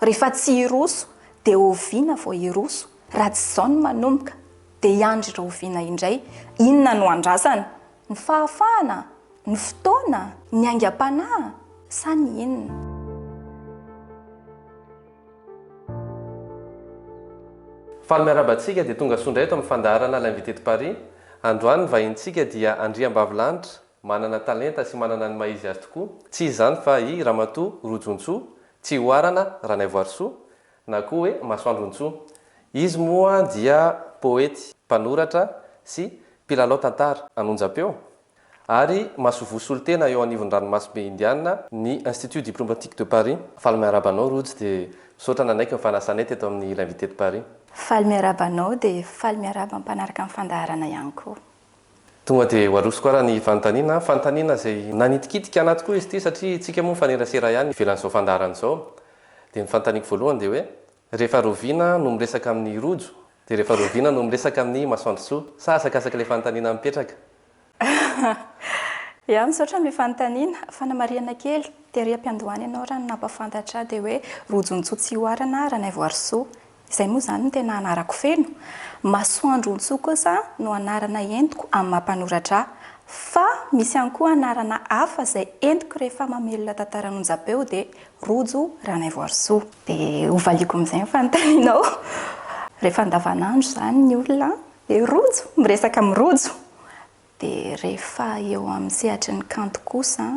Rehefa tsy hiroso dia oviana vao hiroso? Raha tsy izao no manomboka dia hiandry rahoviana indray? Inona no andrasana? Ny fahafahana? Ny fotoana? Ny aingam-panahy? Sa ny inona? Faly miarahaba antsika dia tonga soa indray eto amin'ny fandaharana L'invité de Paris. Androany ny vahinintsika dia Andriambavilanitra, manana talenta sy manana ny maha izy azy tokoa. Tsy iza izany fa i Ramatoa Rojontsoa Tsihoarana Ranaivoarisoa na koa hoe Masoandrontsoa. Izy moa dia poety, mpanoratra sy mpilalao tantara an'onjam-peo ary masoivoho solontena eo anivon'ny ranomasimbe Indiana ny Institut Diplomatique de Paris. Faly miarahaba anao Rojo dia misaotra nanaiky ny fanasanay teto amin'ny L'invité de Paris. Faly miarahaba anao dia faly miarahaba ny mpanaraka ny fandaharana ihany koa. Tonga dia ho arosoko ara ny fanontaniana, fanontaniana izay nanitikitika anah tokoa izy ity satria tsika moa mifanerasera ihany ivelan'izao fandaharana izao. Dia ny fanontaniako voalohany dia hoe, rehefa rahoviana no miresaka amin'i Rojo? Dia rehefa rahoviana no miresaka amin'i Masoandrosoa? Sa asakasaka ilay fanontaniana mipetraka? Ya, misaotra amin'ilay fanontaniana. Fanamarihana kely, tery am-piandohana ianao raha ny nampahafantatra ahy dia hoe Rojontsoa Tsihoarana Ranaivoarisoa. Izay moa izany no tena anarako feno. Masoandrontsoa kosa no anarana entiko amin'ny maha mpanoratra ahy. Fa misy ihany koa anarana hafa izay entiko rehefa mamelona tantaran'onjam-peo dia Rojo Ranaivoarisoa. Dia hovaliako amin'izay ny fanontanianao. Rehefa andavanandro izany ny olona dia Rojo, miresaka amin'i Rojo. Dia rehefa eo amin'ny sehatry ny kanto kosa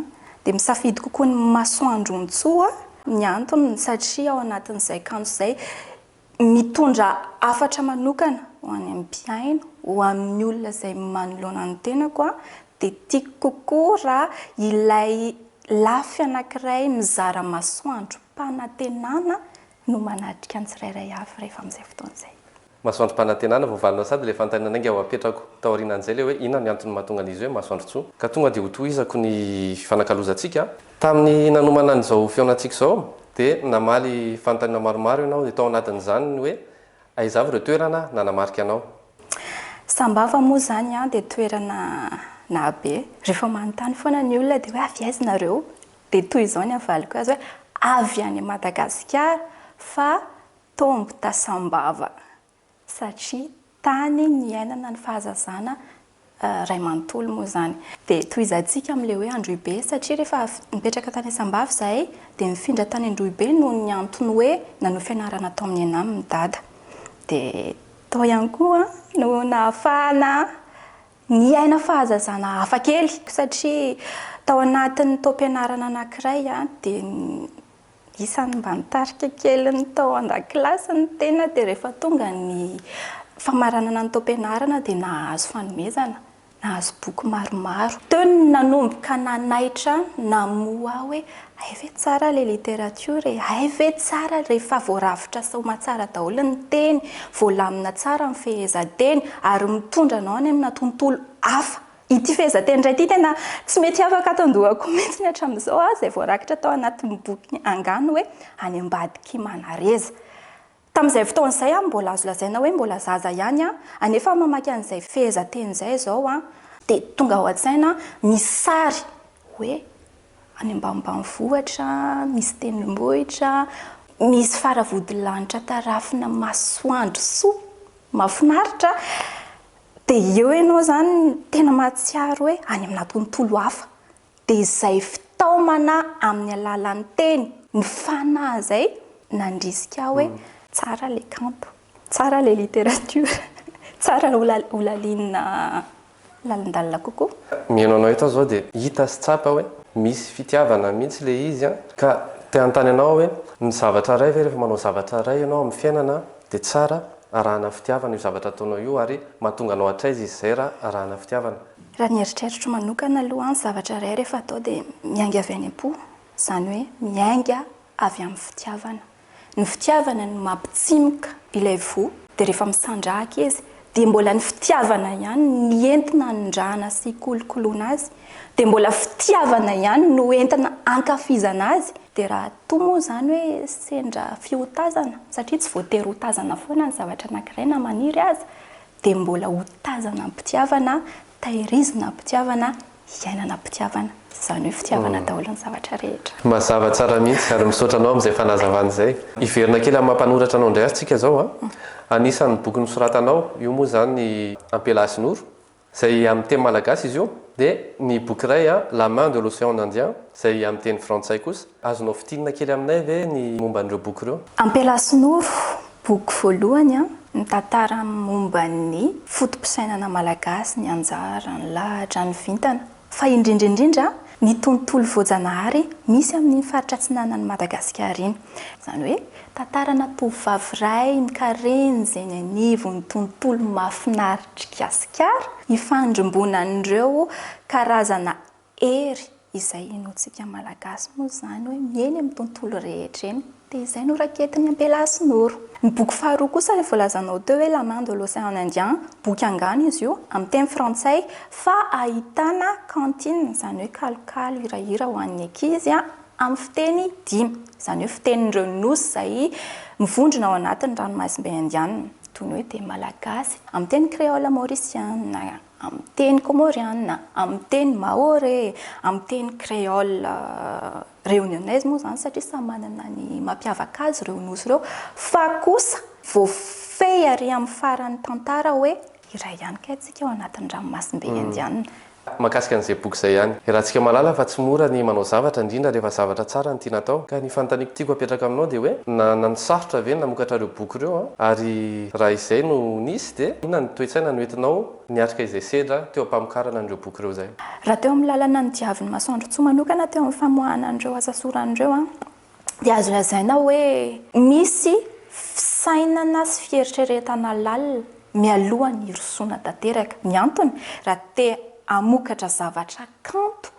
dia misafidy kokoa ny masoandron-tsoa, ny antony satria ao anatin'izay kanto izay mitondra hafatra manokana ho an'ny mpihaino, ho amin'ny olona izay manoloana ny tenako dia tiako kokoa raha ilay lafy anankiray mizara masoandrom-panantenana no manatrika ny tsirairay avy rehefa amin'izay fotoana izay. Masoandrom-panantenana, voavalinao sady ilay fanontaniana nainga ho apetrako taorianan'izay ilay hoe inona ny antony mahatonga an'izy hoe masoandro-tsoa. Ka tonga dia hotohizako ny fifanakalozantsika. Tamin'ny nanomana an'izao fihaonantsika izao dia namaly fanontaniana maromaro ianao dia tao anatin'izany ny hoe aiza avy ireo toerana nanamarika anao. Sambava moa izany dia toerana nahabe. Rehefa manontany foana ny olona dia hoe avy aiza nareo? Dia toy izao ny avaliko azy hoe avy any Madagasikara fa Tombo ta Sambava satria tany niainana ny fahazazana ray manontolo moa izany. Dia tohizantsika amin'ilay hoe Androhibe satria rehefa nipetraka tany Sambava izahay dia nifindra tany Androhibe noho ny antony hoe nanohy fianarana tao amin'ny ENAM i Dada. Dia tao ihany koa no nahafahana niaina fahazazana hafa kely satria tao anatin'ny taom-pianarana anankiray dia Isan'ny mba nitarika kely ny tao an-dakilasy ny tena dia rehefa tonga ny famaranana ny taom-pianarana dia nahazo fanomezana, nahazo boky maromaro. Teo no nanomboka nanaitra namoha ahy hoe hay ve tsara ilay literatiora e, hay ve tsara rehefa voarafitra soamatsara daholo ny teny, voalamina tsara ny fehezanteny ary mitondra anao any amina tontolo hafa. Ity fehezanteny iray ity tena tsy mety afaka ato an-dohako mihitsy hatramin'izao, izay voarakitra tao anatin'ny boky Angano hoe Any ambadik'i Manareza. Tamin'izay fotoana izay aho mbola azo lazaina hoe mbola zaza ihany aho, anefa mamaky an'izay fehezanteny izay izao aho, dia tonga ao an-tsaina misy sary hoe any ambanimbanivohitra, misy tendrombohitra, misy faravodilanitra tarafina masoandro soa mahafinaritra, Dia eo ianao izany tena mahatsiaro hoe any amina tontolo hafa. Dia izay fitaomana amin'ny alalan'ny teny, ny fanahy izay nandrisika ahy hoe tsara ilay kanto, tsara ilay literatiora, tsara ho lalinina lalindalina kokoa. Mihaino anao eto aho izao dia hita sy tsapa hoe misy fitiavana mihitsy ilay izy an! Ka te hanontany anao aho hoe ny zavatra iray ve rehefa manao zavatra iray ianao amin'ny fiainana dia tsara arahana fitiavana io zavatra ataonao io ary mahatonga anao hatraiza izy izay raha arahana fitiavana? Raha ny eritreritro manokana aloha ny zavatra iray rehefa atao dia miainga avy any am-po, izany hoe miainga avy amin'ny fitiavana. Ny fitiavana no mampitsimoka ilay voa dia rehefa misandrahaka izy dia mbola ny fitiavana ihany ny entina anondrahana sy ikolokoloana azy, dia mbola fitiavana ihany no entina ankafizana azy, dia raha toa moa izany hoe sendra fihotazana, satria tsy voatery hotazana foana ny zavatra anankiray na maniry aza, dia mbola hotazana am-pitiavana, tahirizina am-pitiavana, Hiainana am-pitiavana. Izany hoe fitiavana daholo ny zavatra rehetra. Mazava tsara mihitsy ary misaotra anao amin'izay fanazavana izay. Hiverina kely amin'ny maha mpanoratra anao indray ary tsika izao a. Anisan'ny boky nosoratanao, io moa izany ny Ampelasinoro, izay amin'ny teny malagasy izy io, dia ny boky iray a, La main de l'océan Indien, izay amin'ny teny frantsay kosa. Azonao fintinina kely aminay ve ny momba an'ireo boky ireo? Ampelasinoro, boky voalohany a, mitantara momba ny foto-pisainana malagasy, ny anjara, ny lahatra, ny vintana. Fa indrindra indrindra ny tontolo voajanahary misy amin'iny faritra atsinanan'i Madagasikara iny. Izany hoe tantarana tovovavy iray mikarenjy eny anivon'ny tontolo mahafinaritr'i Gasikara, ifandrimbonan'ireo karazana hery izay inoantsika Malagasy moa izany hoe miely amin'ny tontolo rehetra eny. Dia izay no raketin'i Ampelasinoro. Ny boky faharoa kosa ilay voalazanao teo hoe La main de l'océan Indien, boky angano izy io, amin'ny teny frantsay, fa ahitana cantine, izany hoe kalokalo, hirahira ho an'ny ankizy, amin'ny fiteny dimy, izany hoe fitenin'ireo nosy izay mivondrona ao anatin'ny ranomasimbe Indiana, toy ny hoe teny malagasy, amin'ny teny créole mauricien, amin'ny teny kômôriana, amin'ny teny maoré, amin'ny teny créole réunionnaise moa izany satria samy manana ny mampiavaka azy ireo nosy ireo fa kosa voafehy ary amin'ny faran'ny tantara hoe iray ihany kay tsika ao anatin'ny ranomasimbe Indiana. Mahakasika an'izay boky izay ihany. Iarahantsika mahalala fa tsy mora ny manao zavatra, indrindra rehefa zavatra tsara no tiana atao. Ka ny fanontaniako tiako apetraka aminao dia hoe, nananosarotra ve ny namokatra ireo boky ireo an? Ary raha izay no nisy dia inona ny toe-tsaina noentinao niatrika izay sedra teo am-pamokarana an'ireo boky ireo izay? Raha teo amin'ny lalana nodiavin'i Masoandrotsoa manokana teo amin'ny famoahana an'ireo asa sorany ireo dia azo lazaina hoe misy fisainana sy fieritreretana lalina mialoha ny hirosoana tanteraka. Ny antony, raha te hamokatra zavatra kanto,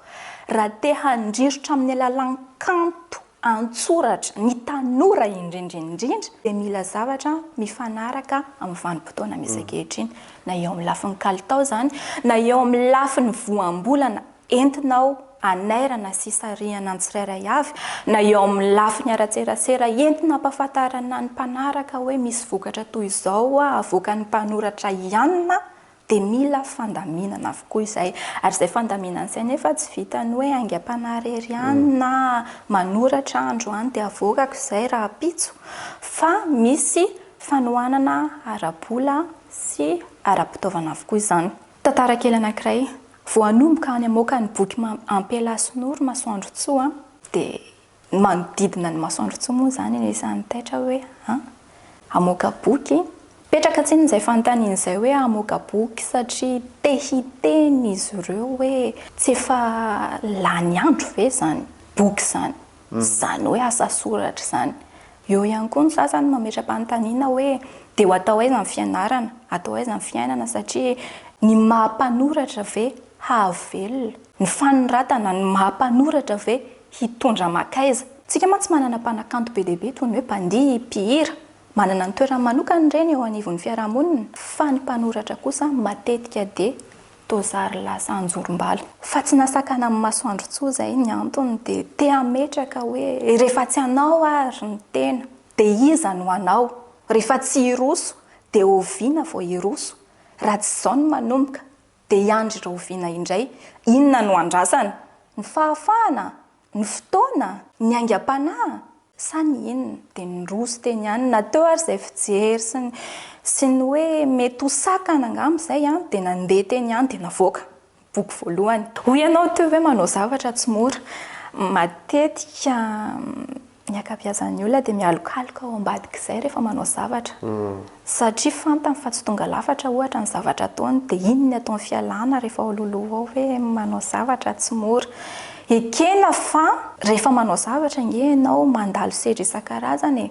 raha te handrirotra amin'ny alalan'ny kanto an-tsoratra, ny tanora indrindra indrindra, dia mila zavatra mifanaraka amin'ny vanim-potoana misy ankehitriny, na eo amin'ny lafiny kalitao izany, na eo amin'ny lafiny voambolana entinao hanairana sy hisarihana ny tsirairay avy, na eo amin'ny lafiny ara-tserasera entina hampahafantarana ny mpanaraka hoe misy vokatra toy izao avoakan'ny mpanoratra ianona dia mila fandaminana avokoa izay. Ary izay fandaminana izay nefa tsy vitan'ny hoe aingam-panahy irery ihany na manoratra androany dia avoakako izay rahampitso fa misy fanohanana ara-bola sy ara-pitaovana avokoa izany. Tantara kely anankiray, vao hanomboka any hamoaka ny boky Ampelasinoro Masoandrotsoa dia ny manodidina ny Masoandrotsoa moa izany anisan'ny taitra hoe an! hamoaka boky? Mipetraka tsinona izay fanontaniana izay hoe hamoaka boky satria te hiteny izy ireo hoe tsy efa lany andro ve izany boky izany? Izany hoe asa soratra izany. Eo ihany koa ny sasany mametra-panontaniana hoe dia ho atao aiza ny fianarana, atao aiza ny fiainana satria ny maha mpanoratra ve hahavelona, ny fanoratana ny maha mpanoratra ve hitondra mankaiza? Tsika mantsy manana mpanakanto be dia be toy ny hoe mpandihy, mpihira, manana ny toerany manokana ireny eo anivon'ny fiarahamonina fa ny mpanoratra kosa matetika dia toa zary lasa anjorom-bala. Fa tsy nasakana amin'ny masoandro-tsoa izay ny antony dia te hametraka hoe rehefa tsy anao ary ny tena dia iza no hanao? Rehefa tsy hiroso dia oviana vao hiroso? Raha tsy izao no manomboka dia hiandry rahoviana indray? Inona no andrasana? Ny fahafahana? Ny fotoana? Ny aingam-panahy? Sa ny inona? Dia niroso teny ihany, na teo ary izay fijery sy ny sy ny hoe mety ho sakana angamba izay an, dia nandeha teny ihany dia navoaka ny boky voalohany. Hoy ianao teo hoe manao zavatra tsy mora. Matetika ny ankabeazan'ny olona dia mialokaloka ao ambadik'izay rehefa manao zavatra. Satria fantany fa tsy tonga lafatra ohatra ny zavatra ataony dia iny ny ataony fialana rehefa ao alohaloha ao hoe manao zavatra tsy mora. Ekena fa rehefa manao zavatra ange ianao mandalo sedra isan-karazany e!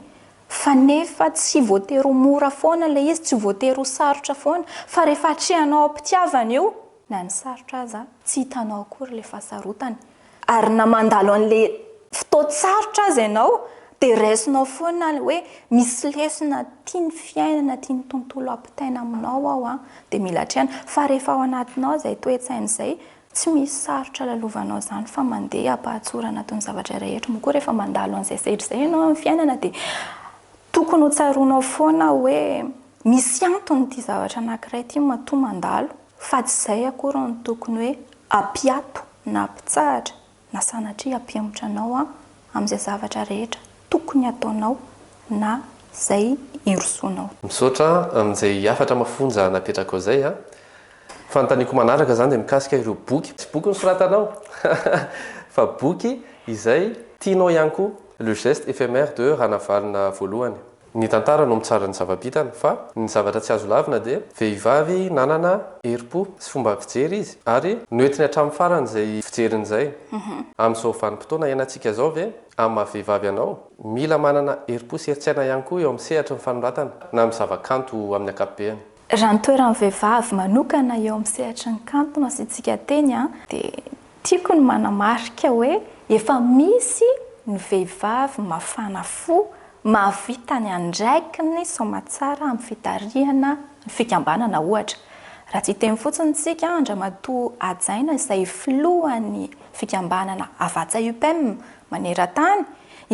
Fa nefa tsy voatery ho mora foana ilay izy, tsy voatery ho sarotra foana fa rehefa atrehanao am-pitiavana io na ny sarotra aza tsy hitanao akory ilay fahasarotany. Ary na mandalo an'ilay fotoan-tsarotra aza ianao dia raisinao foana hoe misy lesona tian'ny fiainana, tian'ny tontolo ampitaina aminao ao an, dia mila atrehana. Fa rehefa ao anatinao izay toe-tsaina izay, tsy misy sarotra lalovanao izany fa mandeha am-pahatsorana toy ny zavatra rehetra. Moa koa rehefa mandalo an'izay sedra izay ianao amin'ny fiainana dia tokony ho tsaroanao foana hoe misy antony ity zavatra anankiray ity matoa mandalo fa tsy izay akory no tokony hoe. hampiato na hampitsahatra na sanatria hampihemotra anao amin'izay zavatra rehetra tokony hataonao na izay hirosoanao. Misaotra amin'izay hafatra mafonja napetrakao izay a. Fanontaniako manaraka izany dia mikasika ireo boky, tsy boky nosoratanao fa boky izay tianao ihany koa, Le geste éphémère de Ranavalona voalohany. Ny tantara no mitsara ny zava-bitany fa ny zavatra tsy azo lavina dia vehivavy nanana herim-po sy fomba fijery izy ary noentiny hatramin'ny farany izay fijeriny izay. Amin'izao vanim-potoana iainantsika izao ve, amin'ny maha vehivavy anao, mila manana herim-po sy herin-tsaina ihany koa eo amin'ny sehatry ny fanoratana na amin'ny zava-kanto amin'ny ankapobeny? Raha ny toeran'ny vehivavy manokana eo amin'ny sehatry ny kanto no asiantsika teny dia Tiako ny manamarika hoe efa misy ny vehivavy mafana fo mahavita ny andraikiny soamatsara amin'ny fitarihana ny fikambanana ohatra. Raha tsy hiteny fotsiny isika Andriamatoa Hajaina izay filohan'ny fikambanana Havatsa UPEM maneran-tany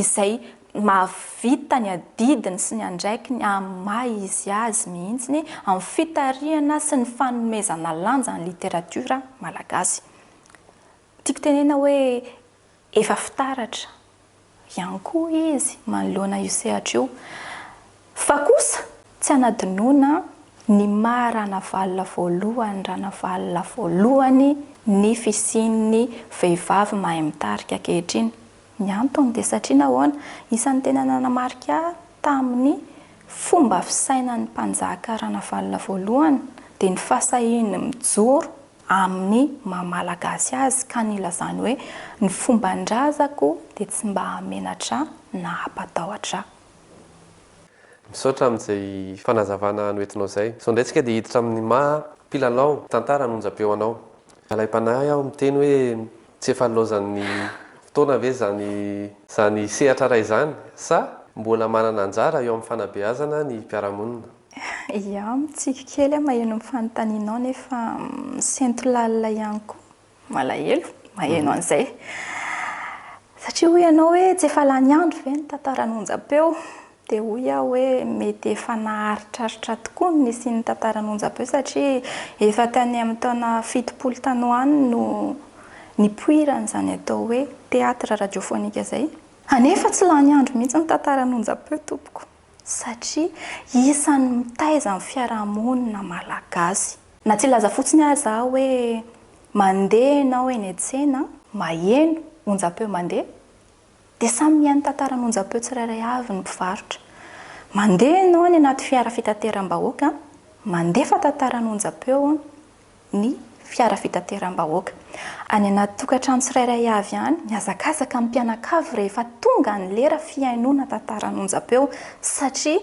izay mahavita ny adidiny sy ny andraikiny amin'ny maha izy azy mihitsy amin'ny fitarihana sy ny fanomezana lanja ny literatiora malagasy. Tiako tenena hoe efa fitaratra ihany koa izy manoloana io sehatra io. Fa kosa tsy hanadinoana ny maha Ranavalona voalohany Ranavalona voalohany ny fisian'ny vehivavy mahay mitarika ankehitriny. Ny antony dia satria nahoana? Isan'ny tena nanamarika ahy tamin'ny fomba fisainan'ny mpanjaka Ranavalona voalohany dia ny fahasahiany mijoro amin'ny maha Malagasy azy ka nilazany hoe ny fomban-drazako dia tsy mba hahamenatra ahy na hampatahotra ahy. Misaotra amin'izay fanazavana noentinao izay. Izao indray tsika dia hiditra amin'ny maha mpilalao tantara an'onjam-peo anao. Alaim-panahy aho miteny hoe tsy efa nilaozan'ny fotoana ve izany izany sehatra iray izany sa mbola manana anjara eo amin'ny fanabeazana ny mpiara-monina? Ia, mitsiky kely aho maheno ny fanontanianao nefa misento lalina ihany koa. Malahelo maheno an'izay. Satria hoy ianao hoe tsy efa lany andro ve ny tantaran'onjam-peo? Dia hoy aho hoe mety efa naharitraritra tokoa ny nisian'ny tantaran'onjam-peo satria efa tany amin'ny taona 70 tany ho any no nipoiran'izany atao hoe théâtre radiophonique izay. Anefa tsy lany andro mihitsy ny tantaran'onjam-peo tompoko satria isan'ny mitaiza ny fiarahamonina malagasy. Na tsy hilaza fotsiny aza aho hoe mandeha ianao eny an-tsena, maheno onjam-peo mandeha, dia samy mihaino tantaran'onjam-peo tsirairay avy ny mpivarotra. Mandeha ianao any anaty fiara fitateram-bahoaka, mandefa tantaran'onjam-peo ny fiara fitateram-bahoaka. Any anaty tokantrano tsirairay avy any, mihazakazaka ny mpianakavy rehefa tonga ny lera fihainoana tantaran'onjam-peo satria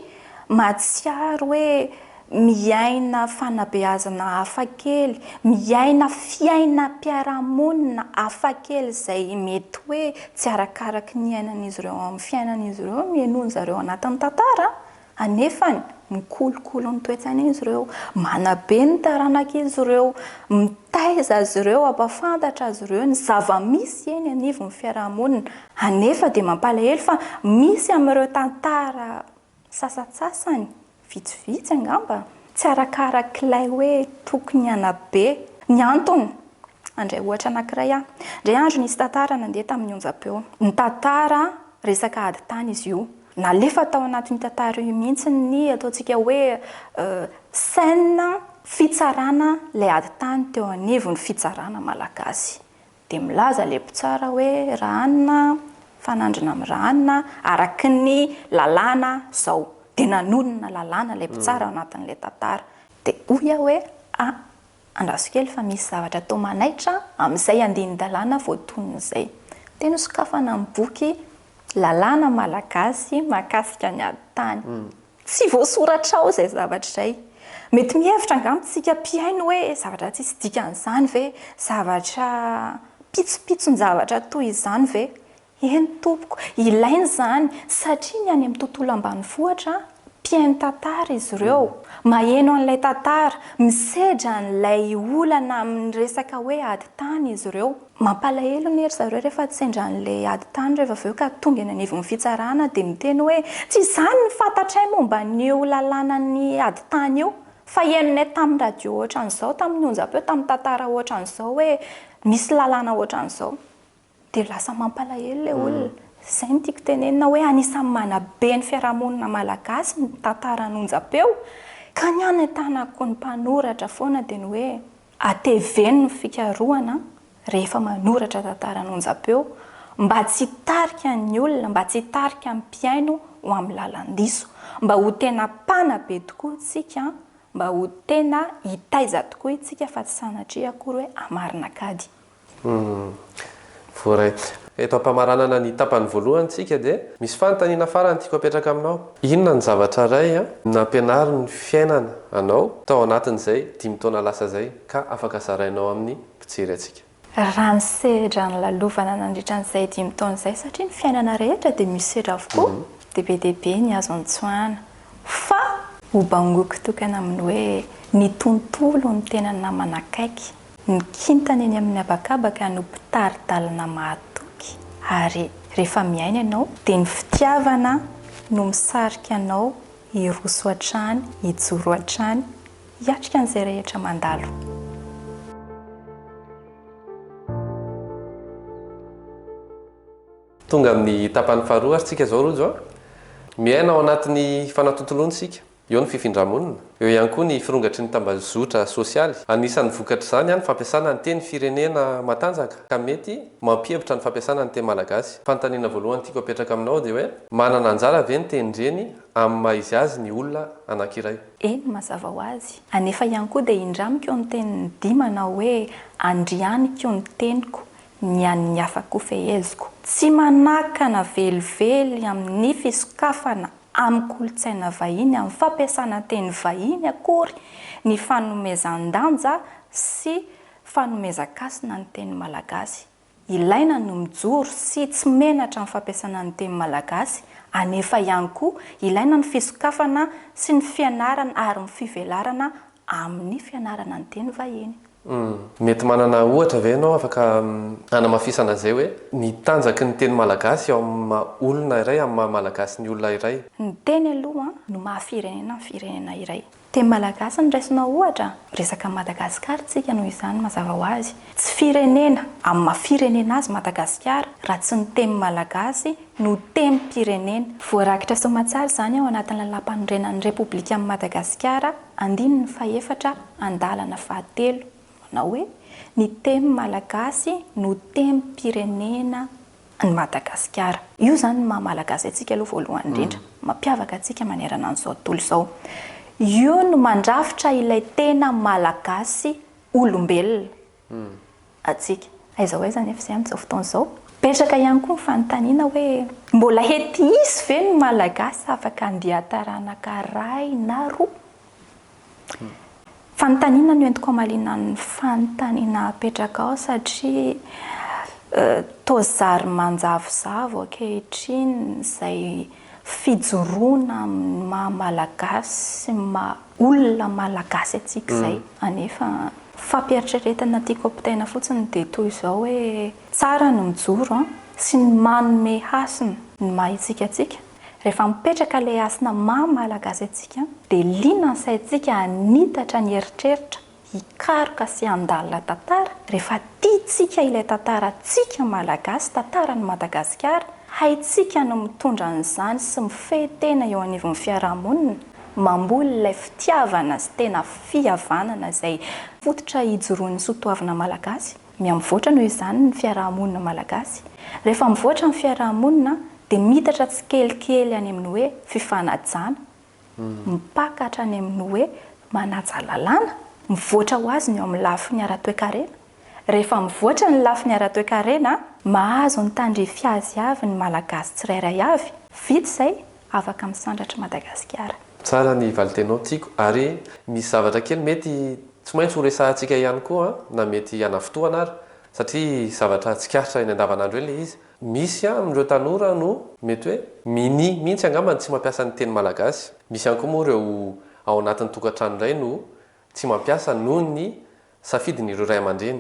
mahatsiaro hoe miaina fanabeazana hafakely, miaina fiainam-piarahamonina hafakely izay mety hoe tsy arakaraky ny iainan'izy ireo amin'ny fiainan'izy ireo no henoin-dry zareo anatin'ny tantara, anefany mikolokolo ny toe-tsain'izy ireo, manabe ny taranak'izy ireo, mitaiza azy ireo, hampahafantatra azy ireo ny zava-misy eny anivon'ny fiarahamonina, anefa dia mampalahelo fa misy amin'ireo tantara Sasantsasany, vitsivitsy angamba, tsy arakarak'ilay hoe tokony hanabe. Ny antony, handray ohatra anankiray aho. Indray andro nisy tantara nandeha tamin'ny onjam-peo. Nitantara resaka ady tany izy io. Nalefa tao anatin'io tantara io mihitsy ny ataontsika hoe scène fitsarana ilay ady tany teo anivon'ny fitsarana malagasy. Dia milaza ilay mpitsara hoe Rahanina, mifanandrina amin'i Rahanina araka ny lalàna izao. Dia nanonona lalàna ilay mpitsara ao anatin'ilay tantara. Dia hoy aho hoe ah, andraso kely fa misy zavatra toa manaitra amin'izay andinin-dalàna voatonona izay. Dia nosokafana ny boky Lalàna malagasy mahakasika ny ady tany. Tsy voasoratra ao izay zavatra izay. Mety mihevitra angamba isika mpihaino hoe zavatra tsisy dikany izany ve? Zavatra pitsopitson-javatra toy izany ve? Eny tompoko, ilaina izany satria ny any amin'ny tontolo ambanivohitra, mpihaino tantara izy ireo, maheno an'ilay tantara, misedra an'ilay olana amin'ny resaka hoe ady tany izy ireo. Mampalahelo anie ry zareo rehefa sendra an'ilay ady tany rehefa avy eo ka tonga eny anivon'ny fitsarana dia miteny hoe tsy izany ny fantatray momba an'io lalànan'ny ady tany io fa henonay tamin'ny radio ohatran'izao, tamin'ny onjam-peo, tamin'ny tantara ohatran'izao hoe. Misy lalàna ohatran'izao. Dia lasa mampalahelo ilay olona. Izay no tiako tenenina hoe anisan'ny manabe ny fiarahamonina malagasy ny tantaran'onjam-peo. Ka ny hanentanako ny mpanoratra foana dia ny hoe ateveno ny fikarohana rehefa manoratra tantaran'onjam-peo mba tsy hitarika ny olona, mba tsy hitarika ny mpihaino ho amin'ny lalan-diso. Mba ho tena mpanabe tokoa isika, mba ho tena hitaiza tokoa isika fa tsy sanatria akory hoe hamarina kady. Humm. Voaray. Eto am-pamaranana ny tapany voalohany tsika dia misy fanontaniana farany tiako apetraka aminao. Inona ny zavatra iray nampianarin'ny fiainana anao tao anatin'izay dimy taona lasa izay ka afaka zarainao amin'ny mpijery antsika? Raha ny sedra nolalovana nandritra an'izay dimy taona izay, satria ny fiainana rehetra dia misy sedra avokoa, dia be dia be ny azo nitsoahana. Fa ho bangoiko tokana amin'ny hoe ny tontolo no tena namana akaiky. Ny kintana eny amin'ny habakabaka no mpitari-dalana mahatoky ary rehefa miaina ianao dia ny fitiavana no misarika anao hiroso hatrany, hijoro hatrany, hiatrika an'izay rehetra mandalo. Tonga amin'ny tapany faharoa ary tsika izao Rojo a! Miaina ao anatin'ny fanatontoloana isika. Eo ny fifindra-monina, eo ihany koa ny firongatry ny tambazotra sosialy. Anisan'ny vokatr'izany ny fampiasana ny teny firenena matanjaka ka mety mampihemotra ny fampiasana ny teny malagasy. Fanontaniana voalohany tiako apetraka aminao dia hoe, manana anjara ve ny tenin-dreny amin'ny maha izy azy ny olona anankiray? Eny, mazava ho azy. Anefa ihany koa dia indramiko ny tenin'ny dihy manao hoe, Andrianiko ny teniko, ny an'ny hafa koa feheziko. Tsy manakana velively amin'ny fisokafana amin'ny kolontsaina vahiny, amin'ny fampiasana teny vahiny akory ny fanomezan-danja sy fanomezan-kasina ny teny malagasy. Ilaina ny mijoro sy tsy menatra amin'ny fampiasana ny teny malagasy, anefa ihany koa ilaina ny fisokafana sy ny fianarana ary ny fivelarana amin'ny fianarana ny teny vahiny. Mety manana ohatra ve ianao afaka hanamafisana an'izay hoe ny tanjaky ny teny malagasy ao amin'ny maha olona iray, amin'ny maha malagasy ny olona iray? Ny teny aloha no maha firenena ny firenena iray. Teny malagasy no raisina ohatra, miresaka an'i Madagasikara tsika noho izany mazava ho azy. Tsy firenena, amin'ny maha firenena azy Madagasikara, raha tsy ny teny malagasy no tenim-pirenena. Voarakitra soamatsara izany ao anatin'ny lalàmpanorenan'ny Repoblikan'i Madagasikara andininy fahefatra andalana fahatelo manao hoe, Ny teny malagasy no tenim-pirenena an'i Madagasikara. Io izany ny maha malagasy antsika aloha voalohany indrindra, mampiavaka antsika manerana an'izao tontolo izao. Io no mandrafitra ilay tena malagasy olombelona. antsika. Aiza ho aiza anefa izay amin'izao fotoana izao? Mipetraka ihany koa ny fanontaniana hoe mbola hety hisy ve ny Malagasy afaka handia taranaka iray na roa? Fanontaniana no entiko hamaliana ny fanontaniana apetrakao satria toa zary manjavozavo ankehitriny izay fijoroana amin'ny maha Malagasy sy ny maha olona Malagasy antsika izay. Anefa Fampieritreretana tiako ampitaina fotsiny dia toy izao hoe tsara ny mijoro sy ny manome hasina ny maha itsika antsika. Rehefa mipetraka ilay hasina maha Malagasy antsika dia liana ny saintsika hanitatra ny eritreritra, hikaroka sy handalina tantara. Rehefa tiantsika ilay tantarantsika Malagasy, tantaran'i Madagasikara, haintsika ny mitondra an'izany sy mifehy tena eo anivon'ny fiarahamonina. Mamboly ilay fitiavana sy tena fihavanana izay fototra ijoroan'ny soatoavina malagasy. Mihamivoatra noho izany ny fiaraha-monina malagasy. Rehefa mivoatra ny fiaraha-monina dia miitatra tsikelikely any amin'ny hoe fifanajana, mipaka hatrany amin'ny hoe manaja lalàna, mivoatra ho azy ny eo amin'ny lafiny ara-toekarena. Rehefa mivoatra ny lafiny ara-toekarena, mahazo ny tandrify azy avy ny Malagasy tsirairay avy. Vita izay, afaka misandratra Madagasikara. Tsara ny valitenao tiako ary misy zavatra kely mety tsy maintsy ho resahantsika ihany koa na mety hanafintohana ary satria zavatra tsikaritra eny andavanandro eny ilay izy. Misy amin'ireo tanora no mety hoe minia mihitsy angamba ny tsy mampiasa ny teny malagasy. Misy ihany koa moa ireo ao anatin'ny tokantrano indray no tsy mampiasa noho ny safidin'ireo ray aman-dreny.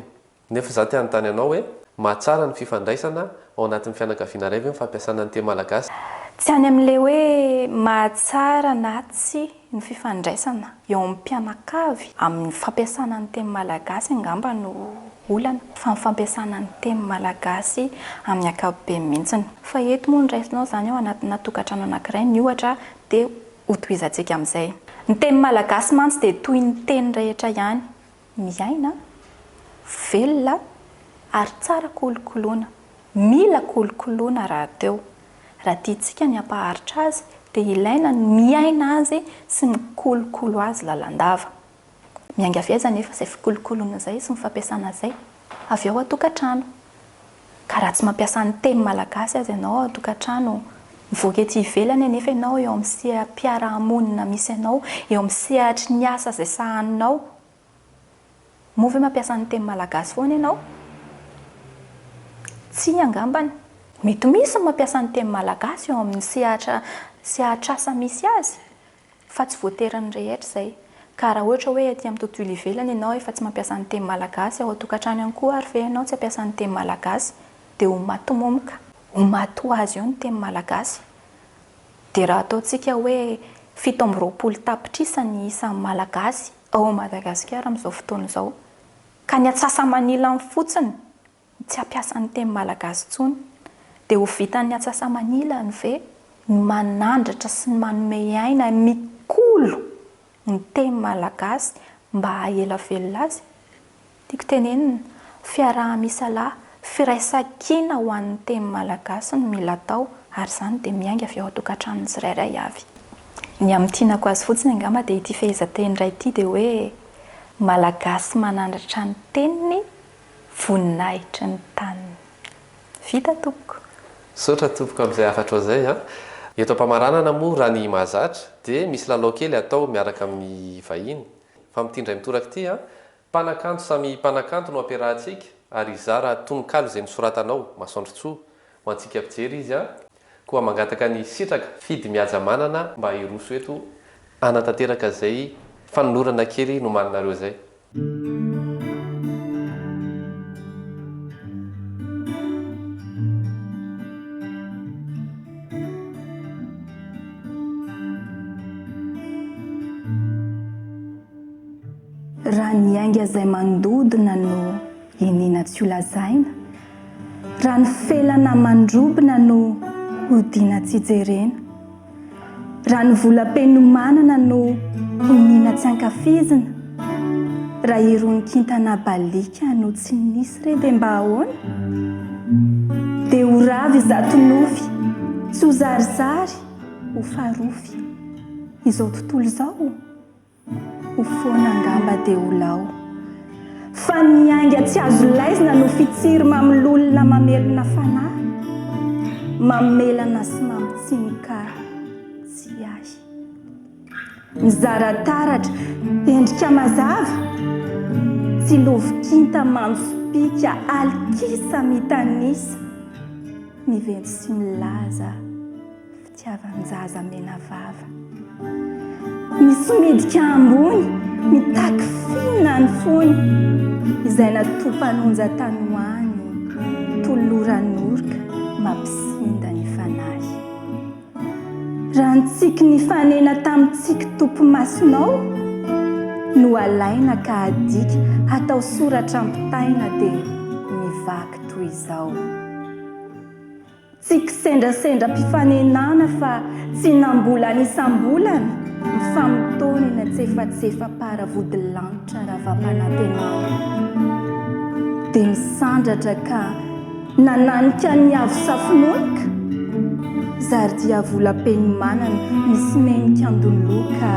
Nefa izaho te hanontany anao hoe, mahatsara ny fifandraisana ao anatin'ny fianakaviana iray ve ny fampiasana ny teny malagasy? Tsy any amin'ilay hoe mahatsara na tsia ny fifandraisana eo amin'ny mpianakavy amin'ny fampiasana ny teny malagasy angamba no olana fa ny fampiasana ny teny malagasy amin'ny ankapobeny mihitsiny. Fa eto moa no raisinao izany ao anatina tokantrano anankiray ny ohatra dia hotohizantsika amin'izay. Ny teny malagasy mantsy dia toy ny teny rehetra ihany, miaina, velona ary tsara kolokoloina. Mila kolokoloina rahateo. Raha tiantsika ny hampaharitra azy dia ilaina ny miaina azy sy mikolokolo azy lalandava. Miainga avy aiza anefa izay fikolokoloana izay sy ny fampiasana izay? Avy ao an-tokantrano. Ka raha tsy mampiasa ny teny malagasy aza ianao ao an-tokantrano, mivoaka ety ivelany anefa ianao eo amin'ny seha-piarahamonina misy anao, eo amin'ny sehatry ny asa izay sahaninao, moa ve mampiasa ny teny malagasy foana ianao? Tsia angambany. Mety misy ny mampiasa ny teny malagasy eo amin'ny sehatra sehatr'asa misy azy, Fa tsy voatery ny rehetra izay. Ka raha ohatra hoe aty amin'ny tontolo ivelany ianao efa tsy mampiasa ny teny malagasy, ao an-tokantrano ihany koa ary ve ianao tsy hampiasa ny teny malagasy? Dia ho maty momoka. Ho maty ho azy eo ny teny malagasy. Dia raha ataontsika hoe 27 tapitrisa ny isan'ny malagasy ao Madagasikara amin'izao fotoana izao, ka ny atsasa-manilany fotsiny tsy hampiasa ny teny malagasy intsony, dia ho vitan'ny atsasa-manilany ve ny manandratra sy ny manome aina mikolo ny teny malagasy mba haha-ela velona azy? Tiako tenenina, fiaraha-misalahy, firaisan-kina ho an'ny teny malagasy no mila atao ary izany dia miainga avy ao an-tokantranon'ny tsirairay avy. Ny hamintinako azy fotsiny angamba dia ity fehezanteny iray ity dia hoe Malagasy manandratra ny teniny voninahitry ny taniny. Vita tompoko. Misaotra tompoko amin'izay hafatrao izay a. Eto am-pamaranana moa raha ny mahazatra dia misy lalao kely atao miaraka amin'ny vahiny. Fa amin'ity indray mitoraka ity a, mpanakanto samy mpanakanto no ampiarahantsika ary hizara tononkalo izay nosoratanao, Masoandrotsoa, ho antsika mpijery izy a. Koa mangataka an'i Sitraka Fidy Mihajamanana mba hiroso eto hanatanteraka izay fanolorana kely nomaninareo izay. Raha ny ainga izay mandodona no iniana tsy ho lazaina, raha ny felana mandrobona no hodiana tsy jerena. Raha ny volam-penomanana no iniana tsy ankafizina, raha irony kintana baliaka no tsy nisy re dia mba ahoana? Dia ho rava izato nofy, tsy ho zarizary, ho farofy. Izao tontolo izao? Ho foana angamba dia ho lao. Fa ny ainga tsy azo laizina no fitsiry mamilolona mamelona fanahy, mamelana sy mamitsimoka tsiahy. Mizara taratra, endrika mazava, tsilovi-kinta manjopiaka alikisa mitanisa, miventy sy milaza. Fitiavan-jaza menavava. Misomidika ambony, mitaky fina ny fony, izay natopan'onja tany ho any, toloran'oroka mampisinda ny fanahy. Raha ny tsiky nifanena tamin'ny tsiky topi-masonao no alaina ka adika hatao soratra ampitaina dia mivaky toy izao. Tsy kisendrasendram-pifanenana fa tsy nambolana isam-bolana, mifamotoana eny antsefatsefam-para vodilanitra ravam-panantenana. Dia misandratra ka nananika ny avo safononoka, zary diavolam-penomanana misy menika andoloka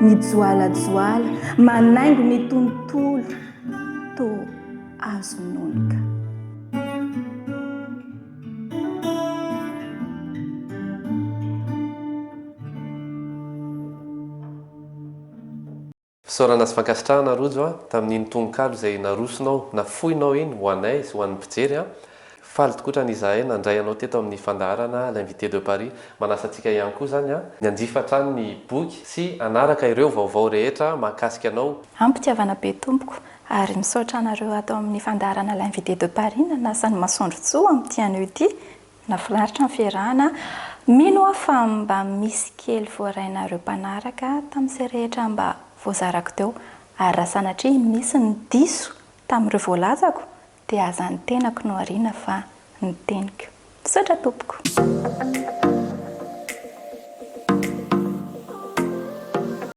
mijoalajoala manaingo ny tontolo toa azo nonoka. Fisaorana sy fankasitrahana Rojo a, tamin'iny tononkalo izay narosonao, nafoinao iny ho anay sy ho an'ny mpijery a. Faly tokotrany izahay nandray anao teto amin'ny fandaharana L'invité de Paris. Manasa antsika ihany koa izany a, ny hanjifa hatrany ny boky sy hanaraka ireo vaovao rehetra mahakasika anao. Am-pitiavana be tompoko Ary misaotra anareo ato amin'ny fandaharana L'invité de Paris nanasa an'i Masoandrotsoa amin'ity anio ity. Nahafinaritra ny fiarahana. Mino aho fa mba misy kely voarainareo mpanaraka tamin'izay rehetra mba voazarako teo. Ary raha sanatria misy ny diso. tamin'ireo voalazako dia aza ny tenako no ariana fa ny teniko. Misaotra tompoko.